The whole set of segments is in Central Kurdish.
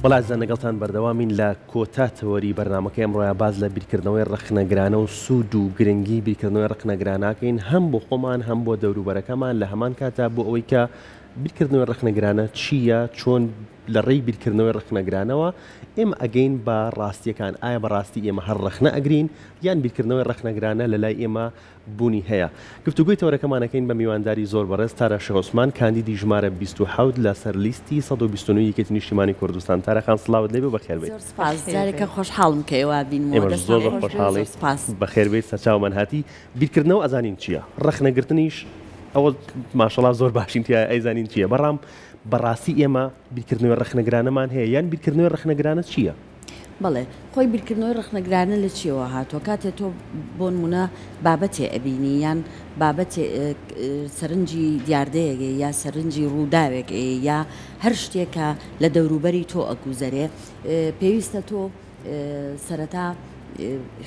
بەڵێ ئازیزان لەگەڵتان بەردەوامین لە کۆتا تەوەری بەرنامەکەی ئەمڕۆیا باس لە بیرکردنەوەی ڕەخنەگرانە و سوود و گرنگی بیرکردنەوەی ڕەخنەگراناکەین هەم بۆ خۆمان هەم بۆ دەوروبەرەکەمان لە هەمان کاتا بۆ ئەوەی کە بیرکردنەوەی ڕەخنەگرانە چییە چۆن لە ڕێی بیرکردنەوەی ڕەخنەگرانەوە ئێمە ئەگەین بە ڕاستیەکان ئایا بەڕاستی ئێمە هەر ڕەخنە ئەگرین یان بیرکردنەوەی ڕەخنەگرانە لە لای ئێمە بوونی هەیە. گفتوگۆی تەوەرەکەمان ئەکەین بە میوانداری زۆر بەڕێز تارا شێخ عوسمان کاندیدی ژمارە 27 لە سەر لیستی 129 یەکێتی نیشتیمانی کوردستان. تارا خان سڵاوت لێبێ و بەخێر بێیت. زۆر سپاس جارێکە خۆشحاڵم کە ئێوە بینمەوە ئێمەش دەستان زۆر زۆر خۆش بێ و زۆر خۆشحاڵین. سپاس. بەخێر بێیت سەرچاومان هاتی. بیرکردنەوە ئەزانین چییە، ڕەخنەگرتنیش ئەوە ماشەڵا زۆر باشین تیایا ئەیزانین چییە، بەڕام بەڕاستی ئێمە بیرکردنەوەی ڕەخنەگرانەمان هەیە یان بیرکردنەوەی ڕەخنەگرانە چییە؟ بەڵێ، خۆی بیرکردنەوەی ڕەخنەگرانە لە چییەوە هاتووە؟ کاتێ تۆ بۆ نموونە بابەتێ ئەبینی یان بابەتێ سەرنجی دیاردەیەک ئەی یا سەرنجی ڕووداوێک ئەی یا هەر شتێک کە لە دەوروبەری تۆ ئەگوزەرێ پێویستە تۆ سەرەتا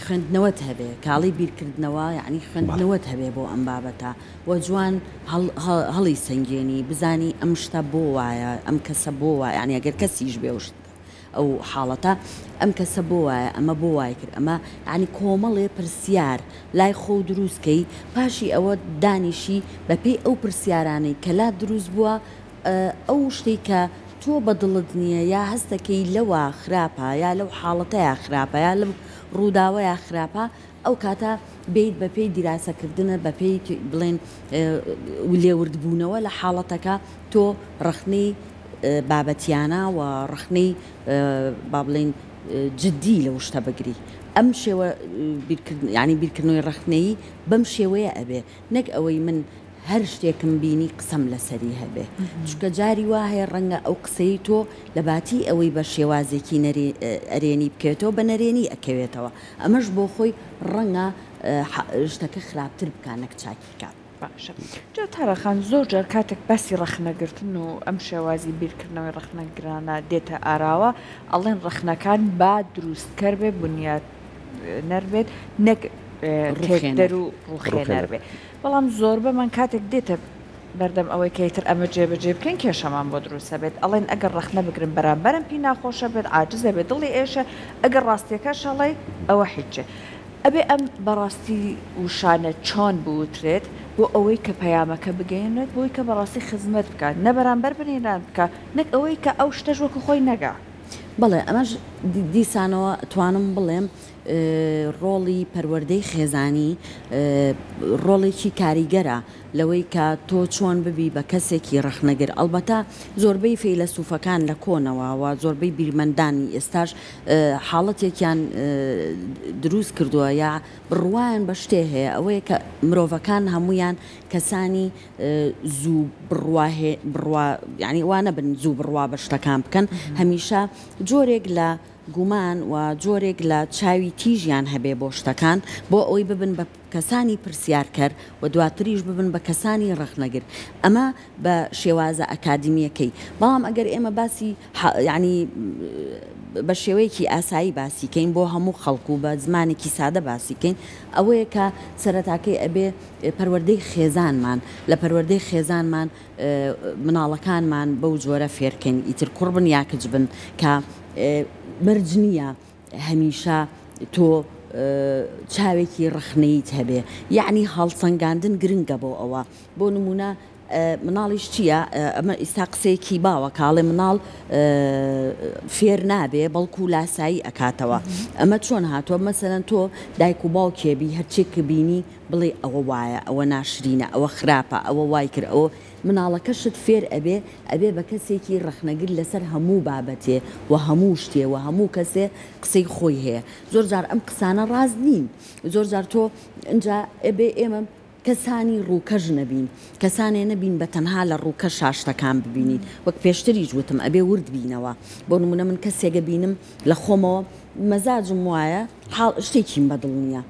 خوێندنەوەت هەبێ کاڵی بیرکردنەوە یعنی خوێندنەوەت هەبێ بۆ ئەم بابەتە و جوان هەڵی سەنگێنی بزانی ئەم شتە بۆ وایە ئەم کەسە بۆ وایە یعنی ئەگەر کەسیش بێ و ئەو حاڵەتە ئەم کەسە بۆ وایە ئەمە بۆ وای کرد ئەمە یانی کۆمەڵێ پرسیار لای خۆو دروست کەی پاشی ئەوە دانیشی بە پێی ئەو پرسیارانەی کە لات دروست بووە ئەو شتەی کە تۆ بە دڵت نییە یا هەستەکەی لەوە خراپە یا لەو حاڵەتەیا خراپە یا لەم ڕووداوەیا خراپە ئەو کاتە بێیت بە پێی دیراسەکردنە بە پێی بڵێن لێوردبوونەوە لە حاڵەتەکە تۆ ڕەخنەی بابەتیانە و ڕەخنەی با بڵێین جدی لەو شتە بگری ئەم شێوە بیرکردن یانی بیرکردنەوەی ڕەخنەیی بەم شێوەیە ئەبێ نەک ئەوەی من هەر شتێکم بینی قسەم لەسەری هەبێ چونکە جاری وا هەیە ڕەنگە ئەو قسەی تۆ لە باتی ئەوەی بە شێوازێکی ئەرێنی بکەوێتەوە بە نەرێنی ئەکەوێتەوە ئەمەش بۆ خۆی ڕەنگە شتەکە خراپتر بکا نەک چاکی کا. باشە جا تارا خان زۆر جار کاتێک باسی ڕەخنەگرتن و ئەم شێوازی بیرکردنەوەی ڕەخنەگرانە دێتە ئاراوە ئەڵێن ڕەخنەکان با دروستکەر بێ بنیات نەر بێت نەک تێکدەر و ڕوخێنەر بێ بەڵام زۆربەمان کاتێک دێتە بەردەم ئەوەی کە ئیتر ئەمە جێبەجێ بکەین کێشەمان بۆ دروست ئەبێت ئەڵێن ئەگەر ڕەخنە بگرن بەرامبەرم پی ناخۆشە بێت عاجز ئەبێت دڵی ئێشە ئەگەر ڕاستیەکەش ئەڵێی ئەوە حیچە ئەبێ ئەم بەڕاستی وشانە چۆن بوترێت بۆ ئەوەی کە پەیامەکە بگەیەنرێت بۆی کە بەڕاستی خزمەت بکات نە بەرامبەر بنیران بکا نەک ئەوەی کە ئەو شتەش وەکو خۆی نەگا. بەڵێ ئەمەش دیسانەوە ئەتوانم بڵێم ڕۆڵی پەروەردەی خێزانی ڕۆڵێکی کاریگەرە لەوەی کە تۆ چۆن ببی بە کەسێکی ڕەخنەگر ئەڵبەتە زۆربەی فەیلەسوفەکان لە کۆنەوە و زۆربەی بیرمەندانی ئێستاش حاڵەتێکیان دروست کردووە یا بڕوایان بە شتێ هەیە ئەوەیە کە مرۆڤەکان هەموویان کەسانی زوو بڕوا بڕوا یانی وا نەبن زوو بڕوا بە شتەکان بکەن هەمیشە جۆرێک لە گومان و جۆرێک لە چاوی تیژیان هەبێ بۆ شتەکان بۆ ئەوەی ببن بە کەسانی پرسیارکەر و دواتریش ببن بە کەسانی ڕەخنەگر ئەمە بە شێوازە ئەکادیمیەکەی بەڵام ئەگەر ئێمە باسی یانی بە شێوەیەکی ئاسایی باسی کەین بۆ هەموو خەڵک و بە زمانێکی سادە باسی کەین ئەوەیە کە سەرەتاکەی ئەبێ پەروەردەی خێزانمان لە پەروەردەی خێزانمان مناڵەکانمان بەو جۆرە فێرکەین ئیتر کوڕ بن یا کچ بن کە مەرج نییە هەمیشە تۆ چاوێکی ڕەخنەییت هەبێ یەعنی هەڵسەنگاندن گرنگە بۆ ئەوە بۆ نمونە مناڵیش چییە ئەمە ئیستا قسەیەکی باوە کاڵێ مناڵ فێر نابێ بەڵکو لاسایی ئەکاتەوە ئەمە چۆن هاتووە مەسەلەن تۆ دایک و باوکێ بی هەرچێک بینی بڵێ ئەوە وایە ئەوە ناشرینە ئەوە خراپە ئەوە وای کرد ئەوە مناڵەکەشت فێر ئەبێ ئەبێ بە کەسێکی ڕەخنەگر لەسەر هەموو بابەتێ و هەموو شتێ و هەموو کەسێ قسەی خۆی هەیە زۆر جار ئەم قسانە ڕاست نین زۆر جار تۆ ئینجا ئەبێ ئێمە کەسانی ڕووکەش نەبین کەسانێ نەبین بە تەنها لە ڕووکەشا شتەکان ببینین وەک پێشتریش وتم ئەبێ ورد بینەوە بۆ نمونە من کەسێک ئەبینم لە خۆمەوە مەزاجم وایە حاڵ شتێکیم بەدڵ نییە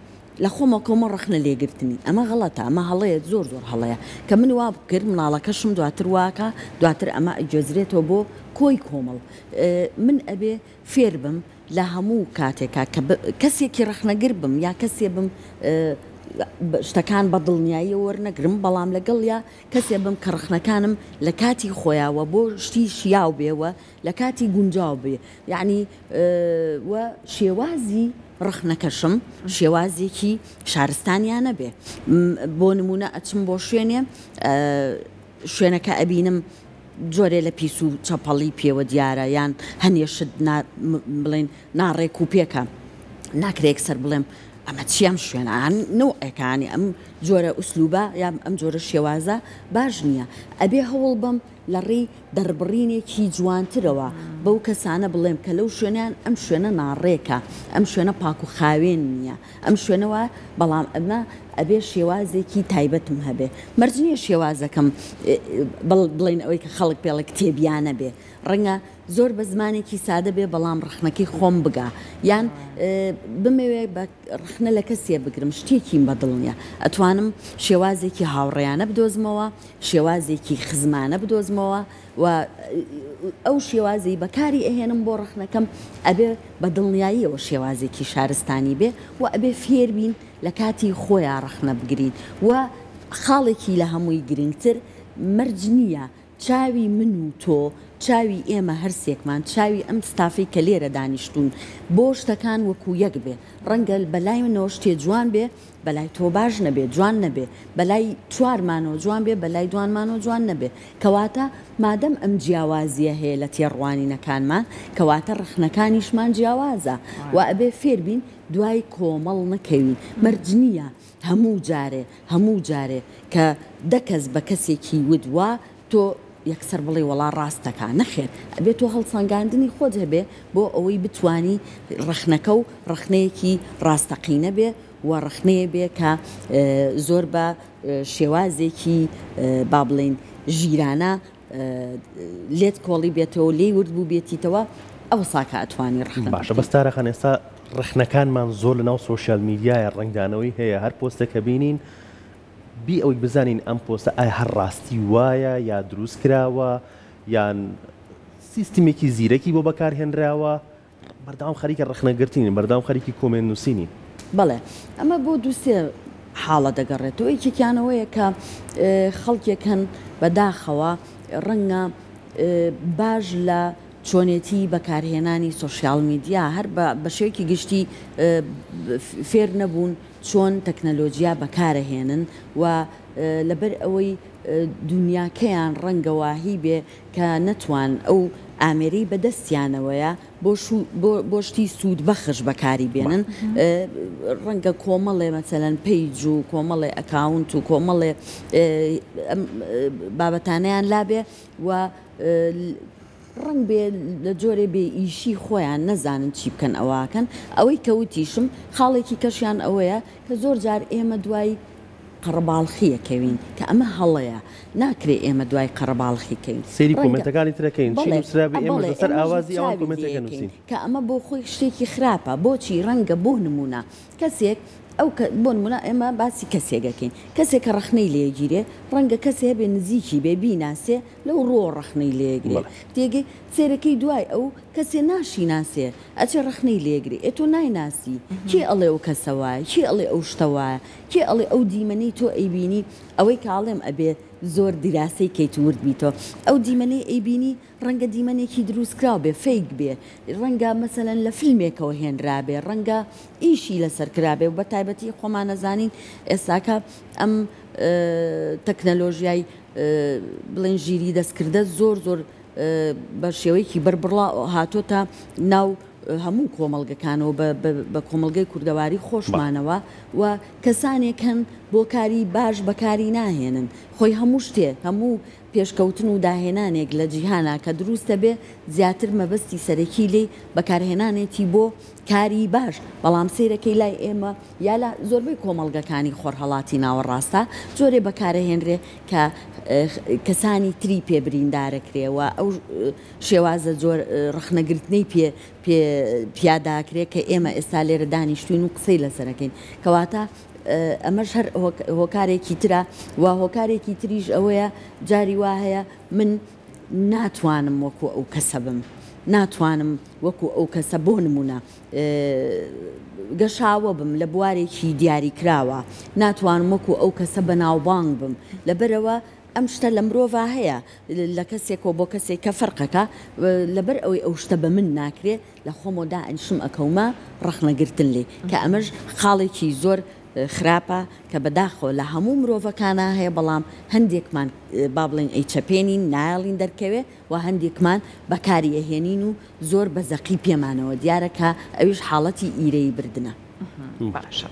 لە خۆمەوە کەومە ڕەخنە لێگرتنی ئەمە غەڵەتە ئەمە هەڵەیە زۆر زۆر هەڵەیە کە من وا کرد مناڵەکەشم دواتر واکا دواتر ئەمە ئەگوێزرێتەوە بۆ کۆی کۆمەڵ من ئەبێ فێر بم لە هەموو کاتێکا کە کەسێکی ڕەخنەگر بم یا کەسێ بم شتەکان بە دڵنیاییەوە وەرنەگرم، بەڵام لەگەڵیا کەسێ بم کە ڕەخنەکانم لە کاتی خۆیا و بۆ شتی شیاو بێ و لە کاتی گونجاو بێ یەعنی و شێوازی ڕەخنەکەشم شێوازێکی شارستانیانە بێ. بۆ نموونە ئەچم بۆ شوێنێ شوێنەکە ئەبینم جۆرێ لە پیس و چەپەڵی پێوە دیارە یان هەنێ شت نا بڵێین ناڕێک و پێکە ناکرێ یەکسەر بڵێم ئەمە چیە ئەم شوێنە نەوعێکە یانی ئەم جۆرە ئوسلوبە یان ئەم جۆرە شێوازە باش نییە ئەبێ هەوڵ بەم لە ڕێی دەربڕینێکی جوانترەوە بەو کەسانە بڵێم کە لەو شوێنەیان ئەم شوێنە ناڕێکە ئەم شوێنە پاک و خاوێن نییە ئەم شوێنە وایە بەڵام ئەمە ئەبێ شێوازێکی تایبەتم هەبێ مەرج نییە شێوازەکەم بڵێین ئەوەی کە خەڵک پێڵێ کتێبیانە بێ ڕەنگە زۆر بە زمانێکی سادە بێ بەڵام ڕەخنەکەی خۆم بگا یان بمەوێ بە ڕەخنە لە کەسێ بگرم شتێکیم بە دڵ نییە ئەتوانم شێوازێکی هاوڕێیانە بدۆزمەوە شێوازێکی خزمانە بدۆزمەوە و ئەو شێوازەی بەکاری ئەهێنم بۆ ڕەخنەکەم ئەبێ بە دڵنیاییەوە شێوازێکی شارستانی بێ و ئەبێ فێر بین لە کاتی خۆیا ڕەخنە بگرین و خاڵێکی لە هەمووی گرنگتر مەرج نییە چاوی من و تۆ، چاوی ئێمە هەرسێکمان، چاوی ئەم ستافەی کە لێرە دانیشتوون بۆ شتەکان وەکو یەک بێ. ڕەنگە بە لای منەوە شتێ جوان بێ، بە لای تۆ باش نەبێ، جوان نەبێ. بە لای چوارمانەوە جوان بێ، بە لای دوانمانەوە جوان نەبێ. کەواتە مادەم ئەم جیاوازییە هەیە لە تێڕوانینەکانمان، کەواتە ڕەخنەکانیشمان جیاوازە و ئەبێ فێر بین دوای کۆمەڵ نەکەوین. مەرج نییە هەموو جارێ هەموو جارێ کە دە کەس بە کەسێکی وت وا تۆ یەکسەر بڵێی وەڵا ڕاست دەکا نەخێر ئەبێ تۆ هەڵسەنگاندنی خۆت هەبێ بۆ ئەوەی بتوانی ڕەخنەکە و ڕەخنەیەکی ڕاستەقینە بێ و ڕەخنەیە بێ کە زۆر بە شێوازێکی با بڵێین ژیرانە لێت کۆڵی بێتەوە لێی ورد بووبێتیتەوە ئەوسا کە ئەتوانی ڕەخنە باشە بەس تارا خان ئێستا ڕەخنەکانمان زۆر لەناو سۆشیال میدیایە ڕەنگدانەوەی هەیە هەر پۆستێک کە بینین بی ئەوەی بزانین ئەم پۆستە ئایا هەر ڕاستی وایە یا دروست کراوە یان سیستمێکی زیرەکی بۆ بەکارهێنراوە بەردەوام خەریکە ڕەخنەگرتنین، بەردەوام خەریکی کۆمێنت نووسینین. بەڵێ، ئەمە بۆ دوو سێ حاڵەت دەگەڕێتەوە، یەکێکیان ئەوەیە کە خەڵکێک هەن بە داخەوە ڕەنگە باش لە چۆنێتی بەکارهێنانی سۆشیال میدیا هەر بە شێوەیەکی گشتی فێر نەبوون چۆن تەکنەلۆجیا بەکارەهێنن و لەبەر ئەوەی دونیاکەیان ڕەنگە واهی بێ کە نەتوان ئەو ئامێرەی بە دەستیانەوەیە بۆ بۆ شتی سوود بەخش بەکاری بێنن ڕەنگە کۆمەڵێ مەسەلەن page و کۆمەڵێ account و کۆمەڵێ بابەتانەیان لابێ و ڕەنگبێ لە جۆرێ بێ ئیشی خۆیان نەزانن چی بکەن ئەوەکەن ئەوەی کە وتیشم خاڵێکی کەشیان ئەوەیە کە زۆر جار ئێمە دوای قەڕەباڵخی ئەکەوین کە ئەمە هەڵەیە ناکرێ ئێمە دوای قەڕەباڵخی کەوین سەیری ڕەنگە کۆمێنتەکانی تر ئەکەین چی بەڵێ نووسرابێ ئێمەش بەڵێ لەسەر ئێمەش ئاوازی ئەوان چاوی لێ کۆمێنتێک ئەکەین ئەنووسین. کە ئەمە بۆ خۆی شتێکی خراپە بۆچی ڕەنگە بۆ نموونە کەسێک ئەو کە بۆ نموونە ئێمە باسی کەسێک ئەکەین کەسێک کە ڕەخنەی لێ ئەگیرێ ڕەنگە کەسێ هەبێ نزیکی بێ بیناسێ لەو ڕووەوە ڕەخنەی لێ ئەگرێ بەڵێ. تێگەی سەیرەکەی دوای ئەو کەسێ ناشیناسێ ئەچێ ڕەخنەی لێ ئەگرێ ئێ تۆ نایناسی کێ ئەڵێ ئەو کەسە وایە کێ ئەڵێ ئەو شتە وایە کێ ئەڵێ ئەو دیمەنەی تۆ ئەیبینی ئەوەی کە ئەڵێم ئەبێ زۆر دیراسەی کەیت و ورد بیتەوە ئەو دیمەنەی ئەیبینی ڕەنگە دیمەنێکی دروستکراو بێ fake بێ ڕەنگە مەسەلەن لە فیلمێکەوە هێنرابێ ڕەنگە ئیشی لەسەر کرابێ و بەتایبەتی خۆمان ئەزانین ئێستاکە ئەم تەکنەلۆژیای بڵێن ژیری دەستکردە زۆر زۆر بە شێوەیەکی بەربڵاو هاتۆتە ناو هەموو کۆمەڵگەکانەوە بە کۆمەڵگەی کوردەواری خۆشمانەوە و کەسانێک هەن بۆ کاری باش بەکاری ناهێنن خۆی هەموو شتێ هەموو پێشکەوتن و داهێنانێک لە جیهانا کە دروست دەبێ زیاتر مەبەستی سەرەکی لێی بەکارهێنانێتی بۆ کاری باش بەڵام سەیرەکەی لای ئێمە یا لە زۆربەی کۆمەڵگەکانی خۆرهەڵاتی ناوەڕاستا جۆرێ بەکارەهێنرێ کە کەسانی تری پێ بریندارەکرێ و ئەو شێوازە جۆر ڕەخنەگرتنەی پێ پێ پیاداکرێ کە ئێمە ئێستا لێرە دانیشتوین و قسەی لەسەرەکەین کەواتە ئەمەش هەر هۆکارێکی ترە و هۆکارێکی تریش ئەوەیە جاری وا هەیە من ناتوانم وەکو ئەو کەسە بم. ناتوانم وەکو ئەو کەسە بۆ نموونە گەشاوە بم لە بوارێکی دیاریکراوە، ناتوانم وەکو ئەو کەسە بەناوبانگ بم، لەبەرئەوە ئەم شتە لە مرۆڤا هەیە لە کەسێکەوە بۆ کەسێک کە فەرقەکە، لەبەر ئەوەی ئەو شتە بە من ناکرێ لە خۆمەوە دائەنیشم ئەکەومە ڕەخنەگرتن لێی، کە ئەمەش خاڵێکی زۆر خراپە کە بەداخەوە لە هەموو مرۆڤەکانا هەیە، بەڵام هەندێکمان با بڵێین ئەیچەپێنین نایەڵین دەرکەوێ و هەندێکمان بەکاری ئەهێنین و زۆر بە زەقی پێمانەوە دیارە کە ئەویش حاڵەتی ئیرەیی بردنە. باشە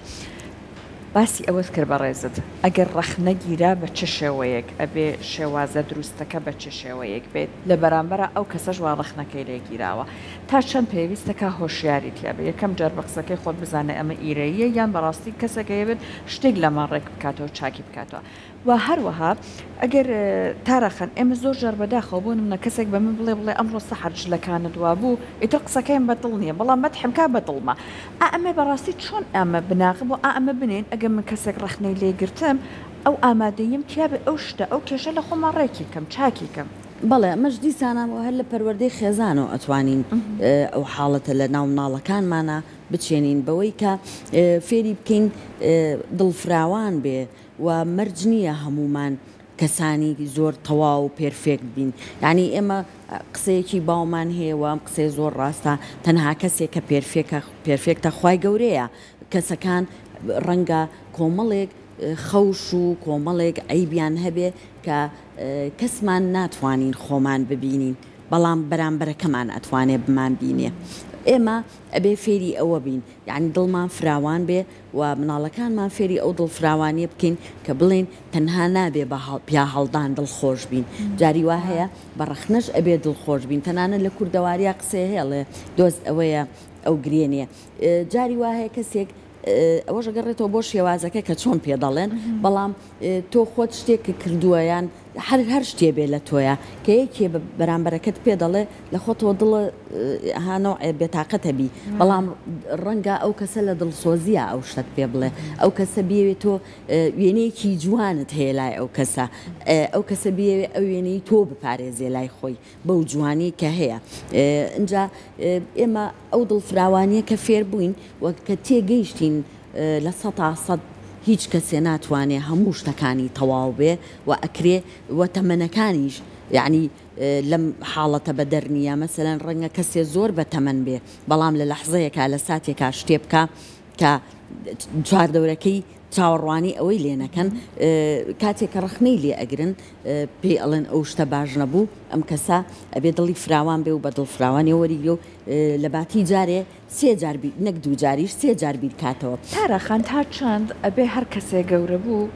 باسی ئەوەت کرد بەڕێزت ئەگەر ڕەخنە گیرا بە چ شێوەیەک ئەبێ شێوازە دروستەکە بە چ شێوەیەک بێت لە بەرامبەرا ئەو کەسەش وا ڕەخنەکەی لێ گیراوە تا چەند پێویستە کا هۆشیاری تیا بێ یەکەم جار بە قسەکەی خۆت بزانێ ئەمە ئیرەییە یان بەڕاستی کەسێک ئەیەوێت شتێک لەمە ڕێک بکاتەوە چاکی بکاتەوە وە هەروەها ئەگەر تارا خان ئێمە زۆر جار بەداخەوە بۆ نمونە کەسێک بە من بڵێ بڵێ ئەمڕۆ سەحەر جلەکانت وابوو ئیتر قسەکەیم بە دڵ نیە بەڵام مەدحم کا بە دڵمە ئا ئەمە بەڕاستی چۆن ئەمە بناغە بۆ ئا ئەمە بنێین ئەگەر من کەسێک ڕەخنەی لێ گرتم ئەو ئامادەییم تیابێ ئەو شتە ئەو کێشە لە خۆما ڕێکی کەم چاکی کەم. بەڵێ ئەمەش دیسانەوە هەر لە پەروەردەی خێزانەوە ئەتوانین ئەو حاڵەتە لە ناو مناڵەکانمانا بچێنین بەوەی کە فێری بکەین دڵفراوان بێ و مەرج نییە هەموومان کەسانی زۆر تەواو و پێرفێکت بین یانی ئێمە قسەیەکی باومان هەیە و ئەم قسەیە زۆر ڕاستە تەنها کەسێک کە پێرفێکە پێرفێکتە خوای گەورەیە کەسەکان ڕەنگە کۆمەڵێک خەوش و کۆمەڵێک عەیبیان هەبێ کە کەسمان ناتوانین خۆمان ببینین بەڵام بەرامبەرەکەمان ئەتوانێ بمان بینێ ئێمە ئەبێ فێری ئەوە بین یانی دڵمان فراوان بێ و مناڵەکانمان فێری ئەو دڵفراوانیە بکەین کە بڵێین تەنها نابێ بە پیاهەڵدان دڵخۆش بین جاری وا هەیە بە ڕەخنەش ئەبێ دڵخۆش بین تەنانەت لە کوردەواریا قسەیە هەیە ئەڵێ دۆست ئەوەیە ئەو گرێنێ جاری وا هەیە کەسێک ئەوەش ئەگەڕێتەوە بۆ شێوازەکە کە چۆن پێ دەڵێن بەڵام تۆ خۆت شتێکت کردووە یان هەر هەر شتێ بێ لە تۆیا کە یەکێ بە بەرامبەرەکەت پێ دەڵێ لە خۆتەوە دڵە ها نەوعێ بێتاقەتە بی بەڵام ڕەنگە ئەو کەسە لە دڵسۆزییا ئەو شتەت پێ بڵێ ئەو کەسە بیەوێ تۆ وێنەیەکی جوانت هەیە لای ئەو کەسە ئەو کەسە بیەوێ ئەو وێنەی تۆ بپارێزێ لای خۆی بەو جوانی کە هەیە ئینجا ئێمە ئەو دڵفراوانیە کە فێر بووین و کە تێگەیشتین 100% هیچ کەسێ ناتوانێ هەموو شتەکانی تەواو بێ و ئەکرێ و تەمەنەکانیش یەعنی لەم حاڵەتە بەدەر نییە مەسەلەن ڕەنگە کەسێ زۆر بە تەمەن بێ بەڵام لە لەحزەیەکا لە ساتێکا شتێ بکا کە چواردەورەکەی چاوەڕوانی ئەوەی لێ نەکەن کاتێک کە ڕەخنەی لێ ئەگرن پێی ئەڵێن ئەو شتە باش نەبوو ئەم کەسە ئەبێ دڵی فراوان بێ و بە دڵ فراوانیەوە وەریگرێ و لە باتی جارێ سێ جار بیر نەک دوو جاریش سێ جار بیر کاتەوە. تارا خان تا چەند ئەبێ هەر کەسێ گەورە بوو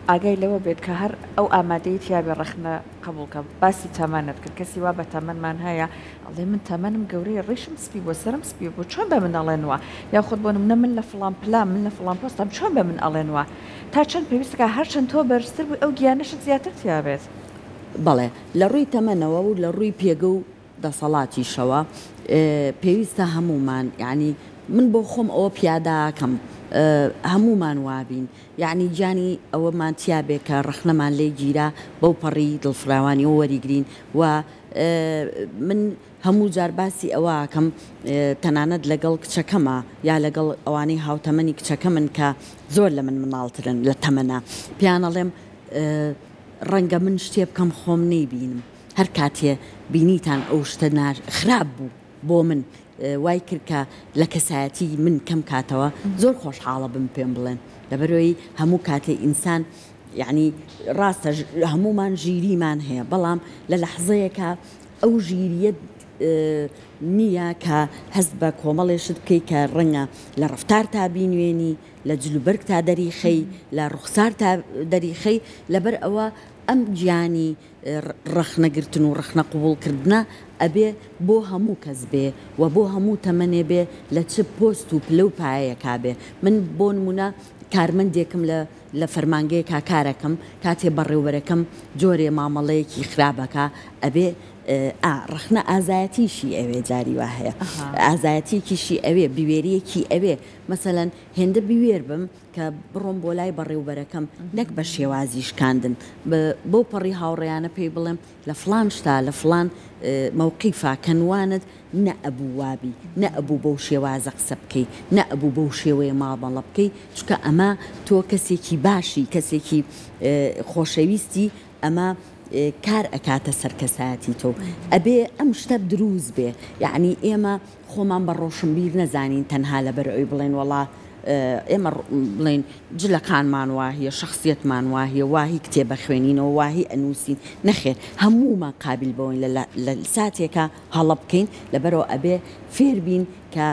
ئاگای لەوە بێت کە هەر ئەو ئامادەیی تیابێ ڕەخنە قبوڵ کە باسی تەمەنت کرد کەسی وا بە تەمەنمان هەیە ئەڵێ من تەمەنم گەورەیە ڕیشم سپی بووە سەرم سپی بوو چۆن بە من ئەڵێن وا یاخود بۆ نمونە من لە فڵان پلام من لە فڵان پۆستام چۆن بە من ئەڵێن وا تا چەند پێویستە کە هەرچەند تۆ بەرزتر بووی ئەو گیانەشت زیاتر تیا بێت. بەڵێ لە ڕووی تەمەنەوە و لە ڕووی پێگە و دەسەڵاتیشەوە پێویستە هەموومان یانی من بۆ خۆم ئەوە پیاداکەم هەموومان وابین یانی گیانی ئەوەمان تیابێ کە ڕەخنەمان لێ گیرا بەو پەڕی دڵفراوانیەوە وەریگرین و من هەموو جار باسی ئەوە ئەکەم تەنانەت لەگەڵ کچەکەما یا لەگەڵ ئەوانەی هاوتەمەنی کچەکەمن کە زۆر لە من مناڵترن لە تەمەنا پێیان ئەڵێم ڕەنگە من شتێ بکەم خۆم نەیبینم هەر کاتێ بینیتان ئەو شتە خراپ بوو بۆ من وای کرد کە لە کەسایەتی من کەم کاتەوە زۆر خۆشحاڵە بم پێم بڵێن لەبەرئەوەی هەموو کاتێ ئینسان یەعنی ڕاستە هەموومان ژیریمان هەیە بەڵام لە لەحزەیەکا ئەو ژیریەت نییە کە هەست بە کۆمەڵێ شت بکەی کە ڕەنگە لە ڕەفتارتا بینوێنی لە جلوبەرگتا دەریخەی لە ڕوخسارتا دەریخەی لەبەر ئەوە ئەم گیانی ڕەخنەگرتن و ڕەخنە قبوڵکردنە ئەبێ بۆ هەموو کەس بێ و بۆ هەموو تەمەنێ بێ لە چ پۆست و پلە و پایەیەکا بێ من بۆ نموونە کارمەندێکم لە لە فەرمانگەیەکا کارەکەم کاتێ بەڕێوبەرەکەم جۆرێ مامەڵەیەکی خراپ ئەکا ئەبێ. ئا ڕەخنە ئازایەتیشی ئەوێ جاری وا هەیە ئازایەتیەکیشی ئەوێ بوێریەکی ئەوێ مەسەلەن هێندە بوێر بم کە بڕۆم بۆ لای بەڕێوبەرەکەم نەک بە شێوازی شکاندن بەو پەڕی هاوڕێیانە پێی بڵێم لە فڵان شتا لە فڵان مەوقیفا کە نوانت نە ئەبوو وابی نە ئەبوو بەو شێوازە قسە بکەی نە ئەبوو بەو شێوەیە مامەڵە بکەی چونکە ئەمە تۆ کەسێکی باشی کەسێکی خۆشەویستی ئەمە کار ئەکاتە سەر کەسایەتی تۆ ئەبێ ئەم شتە دروست بێ یەعنی ئێمە خۆمان بە ڕۆشنبیر نەزانین تەنها لەبەر ئەوی بڵێن وەڵا ئێمە بڵێن جلەکانمان واهیە شەخسیەتمان واهیە واهی کتێب ئەخوێنینەوە واهی ئەنووسین نەخێر هەموومان قابیل بەوەین لە لە ساتێکا هەڵە بکەین لەبەرئەوە ئەبێ فێر بین کە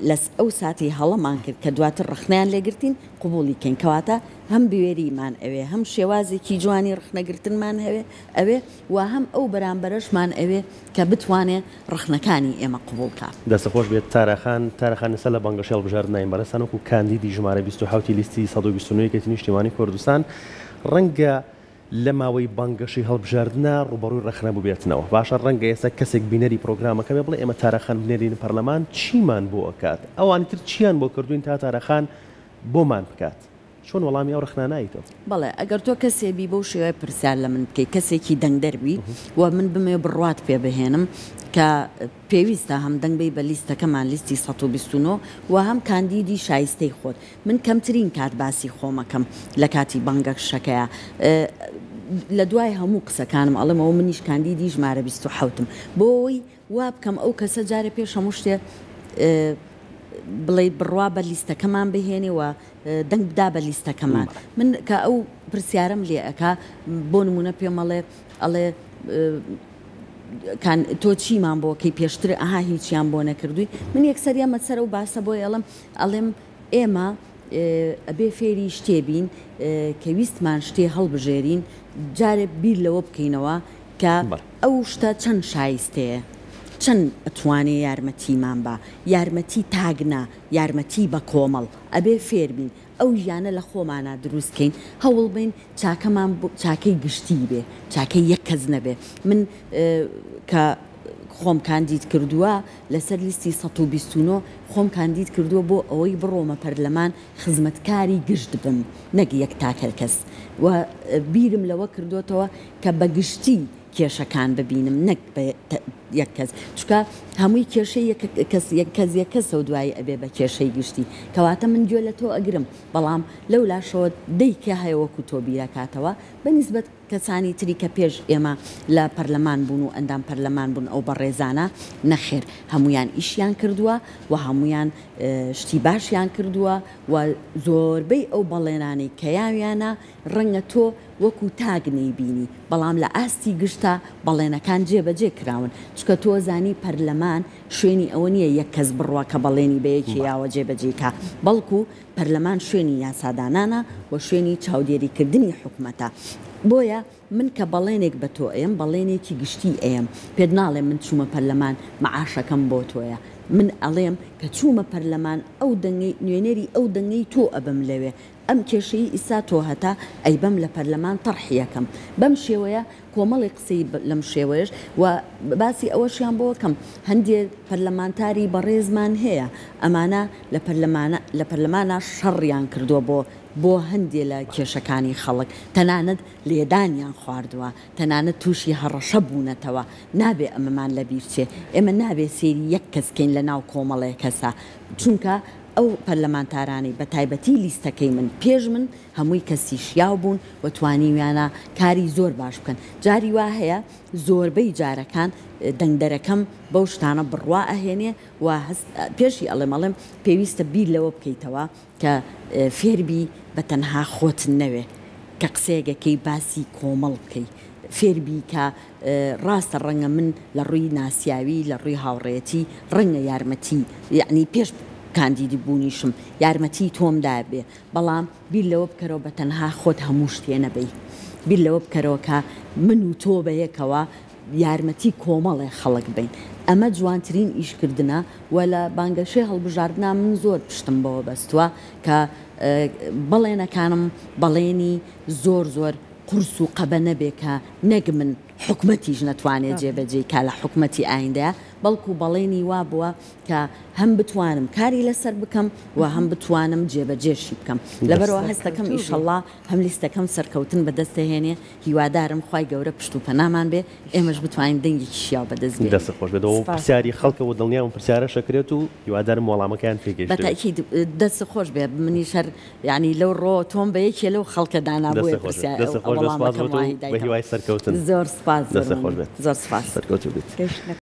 لە ئەو ساتەی هەڵەمان کرد کە دواتر ڕەخنەیان لێگرتین قبوڵی کەین کەواتە هەم بوێریمان ئەوێ هەم شێوازێکی جوانی ڕەخنەگرتنمان هەوێ ئەوێ و هەم ئەو بەرامبەرەشمان ئەوێ کە بتوانێ ڕەخنەکانی ئێمە قبوڵ کا. دەستت خۆش بێت تارا خان. تارا خان ئێستا لە بانگەشەی هەڵبژاردناین بەڕێزتان وەکو کاندیدی ژمارە 27 ی لیستی 129 یەکێتی نیشتیمانی کوردستان ڕەنگە لە ماوەی بانگەشەی هەڵبژاردنا ڕووبەڕووی ڕەخنە بووبێتنەوە باشە ڕەنگە ئێستا کەسێک بینەری پڕۆگرامەکە بێ بڵێ ئێمە تارا خان بنێرینە پەرلەمان چیمان بۆ ئەکات ئەوانی تر چیان بۆ کردووین تا تارا خان بۆمان بکات چۆن وەڵامی ئەو ڕەخنانە ئەیتەوە؟ بەڵێ ئەگەر تۆ کەسێ بی بەو شێوەیە پرسیار لە من بکەی کەسێکی دەنگدەر بی و من بمەوێ بڕوات پێ بهێنم کە پێویستە هەم دەنگ بەی بە لیستەکەمان لیستی 129 و هەم کاندیدی شایستەی خۆت من کەمترین کات باسی خۆمەکەم لە کاتی بانگەشەکەیا لە دوای هەموو قسەکانم ئەڵێم ئەوە منیش کاندیدی ژمارە 27 م بۆ ئەوەی وا بکەم ئەو کەسە جارێ پێش هەموو شتێ بڵێی بڕوا بە لیستەکەمان بهێنێ و دەنگ بدا بە لیستەکەمان من کە ئەو پرسیارەم لێ ئەکا بۆ نمونە پێم ئەڵێ ئەڵێ کان تۆ چیمان بۆ کەی پێشتر ئەها هیچیان بۆ نەکردووی من یەکسەر یەمە سەر ئەو باسە بۆی ئەڵێم ئەڵێم ئێمە ئەبێ فێری شتێ بین کە ویستمان شتێ هەڵبژێرین جارێ بیر لەوە بکەینەوە کە ئەو شتە چەند شایستەیە، چەند ئەتوانێ یارمەتیمان با، یارمەتی تاک نا، یارمەتی بە کۆمەڵ، ئەبێ فێر بین ئەو ژیانە لە خۆمانا دروست کەین، هەوڵ بەین چاکەمان چاکەی گشتی بێ، چاکەی یەک کەس نەبێ، من کە خۆم کاندید کردووە لەسەر لیستی 129 خۆم کاندید کردووە بۆ ئەوەی بڕۆمە پەرلەمان خزمەتکاری گشت بم نەک یەک تاکە کەس و بیرم لەوە کردۆتەوە کە بە گشتی کێشەکان ببینم نەک بە یەک کەس چونکە هەمووی کێشەی یەک کەس یەک کەس یەک کەسە و دوایی ئەبێ بە کێشەی گشتی کەواتە من گوێ لە تۆ ئەگرم بەڵام لەو لاشەوە دەی کێ هەیە وەکو تۆ بیرەکاتەوە بە نیسبەت کەسانی تری کە پێش ئێمە لە پەرلەمان بوون و ئەندام پەرلەمان بوون ئەو بەڕێزانە نەخێر هەموویان ئیشیان کردووە و هەموویان شتی باشیان کردووە و زۆربەی ئەو بەڵێنانەی کە یاویانە ڕەنگە تۆ وەکو تاک نەیبینی بەڵام لە ئاستی گشتا بەڵێنەکان جێبەجێ کراون چونکە تۆ زانی پەرلەمان شوێنی ئەوە نییە یەک کەس بڕوا کە بەڵێنی بە یەکێ یاوە جێبەجێی کا بەڵکو پەرلەمان شوێنی یاسادانانە و شوێنی چاودێریکردنی حکومەتە بۆیە من کە بەڵێنێک بە تۆ ئەیەم بەڵێنێکی گشتی ئەیەم پێت ناڵێم من چوومە پەرلەمان مەعاشەکەم بۆ تۆیە من ئەڵێم کە چوومە پەرلەمان ئەو دەنگەی نوێنەری ئەو دەنگەی تۆ ئەبم لەوێ ئەم کێشەی ئیستا تۆ هەتە ئەیبەم لە پەرلەمان تەڕحی ئەکەم بەم شێوەیە کۆمەڵی قسەی لەم شێوەیەش و باسی ئەوەشیان بۆ کەم هەندێ پەرلەمانتاری بەڕێزمان هەیە ئەمانە لە پەرلەمانە لە پەرلەمانا شەڕیان کردووە بۆ بۆ هەندێ لە کێشەکانی خەڵک تەنانەت لێدانیان خواردووە تەنانەت تووشی هەڕەشە بوونەتەوە نابێ ئەمەمان لەبیر چێ ئێمە نابێ سەیری یەک کەس کەین لە ناو کۆمەڵێ کەسا چونکە ئەو پەرلەمانتارانەی بە تایبەتی لیستەکەی من پێش من هەمووی کەسی شیاو بوون و توانیویانە کاری زۆر باش بکەن جاری وا هەیە زۆربەی جارەکان دەنگدەرەکەم بەو شتانە بڕوا ئەهێنێ و هەست پێشی ئەڵێم ئەڵێم پێویستە بیر لەوە بکەیتەوە کە فێربی بە تەنها خۆت نەوێ کە قسەیەک ئەکەی باسی کۆمەڵ بکەی فێربی کە ڕاستە ڕەنگە من لە ڕووی ناسیاوی لە ڕووی هاوڕێیەتی ڕەنگە یارمەتی یەعنی پێش کاندیدی بوونیشم یارمەتی تۆم دابێ بەڵام بیر لەوە بکەرەوە بە تەنها خۆت هەموو شتێ نەبەی بیر لەوە بکەرەوە کە من و تۆ بەیەکەوە یارمەتی کۆمەڵێ خەڵک بەین ئەمە جوانترین ئیش کردنە و لە بانگەشەی هەڵبژاردنا من زۆر پشتم بەوە بەستوە کە بەڵێنەکانم بەڵێنی زۆر زۆر قورس و قەبە نەبێ کە نەک من. حکومەتیش نەتوانێ جێبەجێی کا لە حکومەتی ئایندەیا، بەڵکو بەڵێنی وا بووە کە هەم بتوانم کاری لەسەر بکەم و هەم بتوانم جێبەجێشی بکەم. لەبەرئەوە هەستەکەم ئیشەڵا هەم لیستەکەم سەرکەوتن بەدەست دەهێنێ، هیوادارم خوای گەورە پشت و پەنامان بێ ئێمەش بتوانین دەنگێکی شیاو بەدەست بێنین. دەستت خۆش بێت. ئەوە پرسیاری خەڵکە و دڵنیام پرسیارەش ئەکرێت و هیوادارم وەڵامەکەیان پێ گەیشتبێت. بەتەئکید دەستت خۆش بێ منیش هەر یانی لەو ڕۆوە تۆم بە یەکێ لەو خەڵکە دانا بۆیە دەستت خۆش بێت. پرسیار دەستت خۆش بێت. سوپاس بۆ وەڵامەکەم تۆ و وای بە دایتەوە. هیوای سەرکەوتن. زۆر سوپاس زۆر دەستت خۆش مەمنون بێت. زۆر سوپاس. سەرکەوتوو بیت. گەیشتنە.